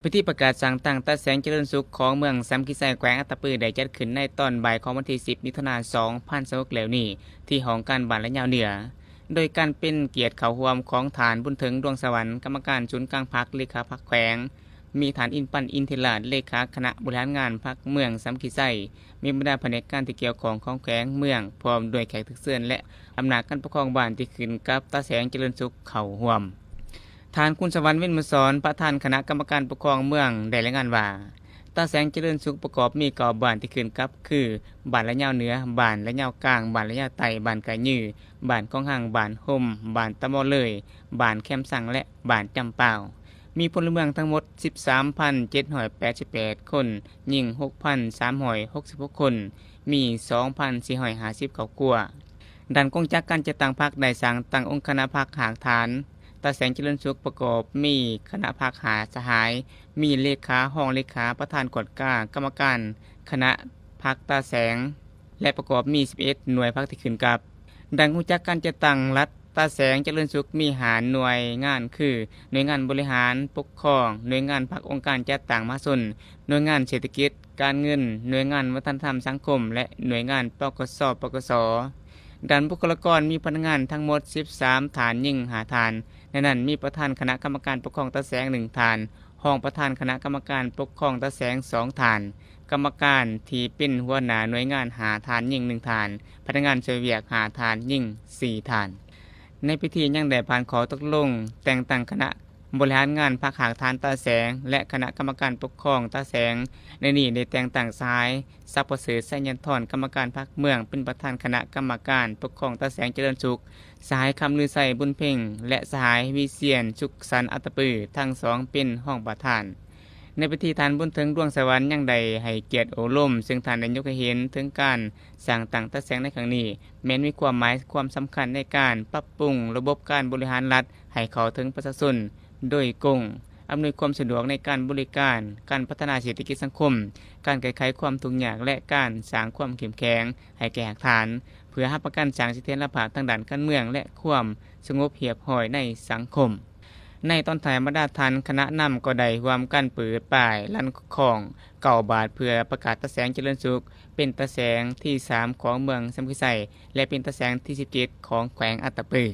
ພິທີປະກາດສ້າງຕັ້ງຕາແສງຈະເລີນສຸກຂອງເມືອງສາມັກຄີໄຊ ແຂວງອັດຕະປື ໄດ້ຈັດຂຶ້ນໃນຕອນບ່າຍຂອງວັນທີສິບ ມິຖຸນາ ສອງພັນຊາວຫົກ ແລ້ວນີ້ ທີ່ຫ້ອງການບ້ານລະຍາວເໜືອ ໂດຍການເປັນກຽດເຂົ້າຮ່ວມຂອງທ່ານ ບຸນເຖິງ ດວງສະຫວັນ ກຳມະການສູນກາງພັກ ເລຂາພັກແຂວງ, ມີທ່ານ ອິນປັນ ອິນທິລາດ ເລຂາຄະນະບໍລິຫານງານພັກເມືອງສາມັກຄີໄຊ, ມີບັນດາພະແນກການທີ່ກ່ຽວຂ້ອງຂອງແຂວງ, ເມືອງ ພ້ອມດ້ວຍແຂກຖືກເຊີນ ແລະ ອຳນາດການປົກຄອງບ້ານທີ່ຂຶ້ນກັບຕາແສງຈະເລີນສຸກເຂົ້າຮ່ວມ. ທ່ານ ຄຸນສະຫວັນ ວິນມະສອນ ປະທານຄະນະກຳມະການປົກຄອງເມືອງ ໄດ້ລາຍງານວ່າ ຕາແສງຈະເລີນສຸກປະກອບມີເກົ້າບ້ານທີ່ຂຶ້ນກັບ ຄື ບ້ານລະຍາວເໜືອ, ບ້ານລະຍາວກາງ, ບ້ານລະຍາວໃຕ້, ບ້ານກະຍື, ບ້ານຂອງຮັງ, ບ້ານໂຮມ, ບ້ານຕະມໍເລີຍ, ບ້ານແຄມສັງ ແລະ ບ້ານຈຳປາວ. ມີພົນລະເມືອງທັງໝົດ ສິບສາມພັນເຈັດຮ້ອຍແປດສິບແປດຄົນ, ຍິງ ຫົກພັນສາມຮ້ອຍຫົກສິບຫົກຄົນ, ມີ ສອງພັນສີ່ຮ້ອຍຫ້າສິບຄອບຄົວ. ດ້ານກົງຈັກການຈັດຕັ້ງພັກໄດ້ສ້າງຕັ້ງອົງຄະນະພັກຮາກຖານ ຕາແສງຈະເລີນສຸກ ປະກອບມີຄະນະພັກຫ້າສະຫາຍ, ມີເລຂາ, ຮອງເລຂາ, ປະທານກວດກາ, ກຳມະການຄະນະພັກຕາແສງ ແລະ ປະກອບມີສິບເອັດໜ່ວຍພັກທີ່ຂຶ້ນກັບ. ດ້ານກົງຈັກການຈັດຕັ້ງລັດ ຕາແສງຈະເລີນສຸກ ມີຫ້າໜ່ວຍງານ ຄື ໜ່ວຍງານບໍລິຫານປົກຄອງ, ໜ່ວຍງານພັກອົງການຈັດຕັ້ງມະຫາຊົນ, ໜ່ວຍງານເສດຖະກິດການເງິນ, ໜ່ວຍງານວັດທະນະທຳສັງຄົມ ແລະ ໜ່ວຍງານ ປກສ, ປກສ. ດ້ານບຸກຄະລາກອນ ມີພະນັກງານທັງໝົດສິບສາມທ່ານ, ຍິງຫ້າທ່ານ. ໃນນັ້ນມີປະທານຄະນະກຳມະການປົກຄອງຕາແສງໜຶ່ງທ່ານ, ຮອງປະທານຄະນະກຳມະການປົກຄອງຕາແສງສອງທ່ານ, ກຳມະການທີ່ເປັນຫົວໜ້າໜ່ວຍງານຫ້າທ່ານ, ຍິງໜຶ່ງທ່ານ, ພະນັກງານຊ່ວຍວຽກຫ້າທ່ານ, ຍິງສີ່ທ່ານ. ໃນພິທີຍັງໄດ້ຜ່ານຂໍ້ຕົກລົງແຕ່ງຕັ້ງຄະນະບໍລິຫານງານພັກຮາກຖານຕາແສງ ແລະ ຄະນະກຳມະການປົກຄອງຕາແສງ. ໃນນີ້ໄດ້ແຕ່ງຕັ້ງສະຫາຍ ສັກປະເສີດ ໄຊຍັນທອນ ກຳມະການພັກເມືອງ ເປັນປະທານຄະນະກຳມະການປົກຄອງຕາແສງຈະເລີນສຸກ, ສະຫາຍ ຄຳລືໄຊ ບຸນເພັງ ແລະ ສະຫາຍ ວິຊຽນ ສຸກສັນ ອັດຕະປື ທັງສອງເປັນຮອງປະທານ. ໃນພິທີ ທ່ານ ບຸນເຖິງ ດວງສະຫວັນ ຍັງໄດ້ໃຫ້ກຽດໂອ້ລົມ, ເຊິ່ງທ່ານໄດ້ຍົກໃຫ້ເຫັນເຖິງການສ້າງຕັ້ງຕາແສງໃນຄັ້ງນີ້ ແມ່ນມີຄວາມໝາຍຄວາມສຳຄັນໃນການປັບປຸງລະບົບການບໍລິຫານລັດໃຫ້ເຂົ້າເຖິງປະຊາຊົນໂດຍກົງ, ອຳນວຍຄວາມສະດວກໃນການບໍລິການ, ການພັດທະນາເສດຖະກິດສັງຄົມ, ການແກ້ໄຂຄວາມທຸກຍາກ ແລະ ການສ້າງຄວາມເຂັ້ມແຂງໃຫ້ແກ່ຮາກຖານ, ເພື່ອຮັບປະກັນສ້າງສະຖຽນລະພາບທາງດ້ານການເມືອງ ແລະ ຄວາມສະຫງົບຮຽບຮ້ອຍໃນສັງຄົມ. ໃນຕອນທ້າຍ ບັນດາທ່ານຄະນະນຳກໍໄດ້ຮ່ວມກັນເປີດປ້າຍລັນຄອງເກົ້າບາດ ເພື່ອປະກາດຕາແສງຈະເລີນສຸກ ເປັນຕາແສງທີສາມຂອງເມືອງສາມັກຄີໄຊ ແລະ ເປັນຕາແສງທີສິບເຈັດຂອງແຂວງອັດຕະປື.